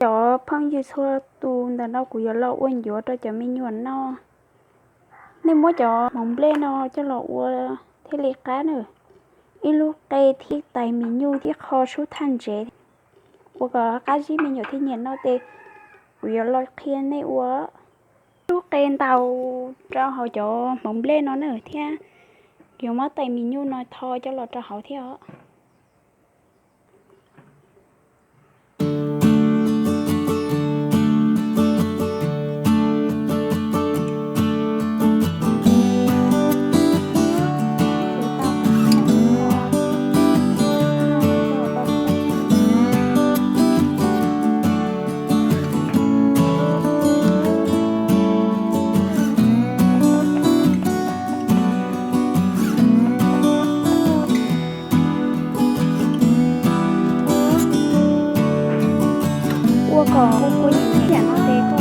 Cov phooj ywg txhua tus, ntawm no kuv yuav los ua ncuav rau cov me nyuam noj. Nej muab cov hmoov nplej no coj los ua thiaj li qab na. Ib lub qe thiab tais mis nyuj thiab qho sub thaj ntsev, ua kom qab zib me nyuam thiaj nyiam noj tes. Kuv yuav los qhia nej ua lub qe ntaus rau hauv cov hmoov nplej no na, thiab yuav muab tais mis nyuj no tho coj los rau hauv thiab os. Ua kom kua kua yim yim no tes koj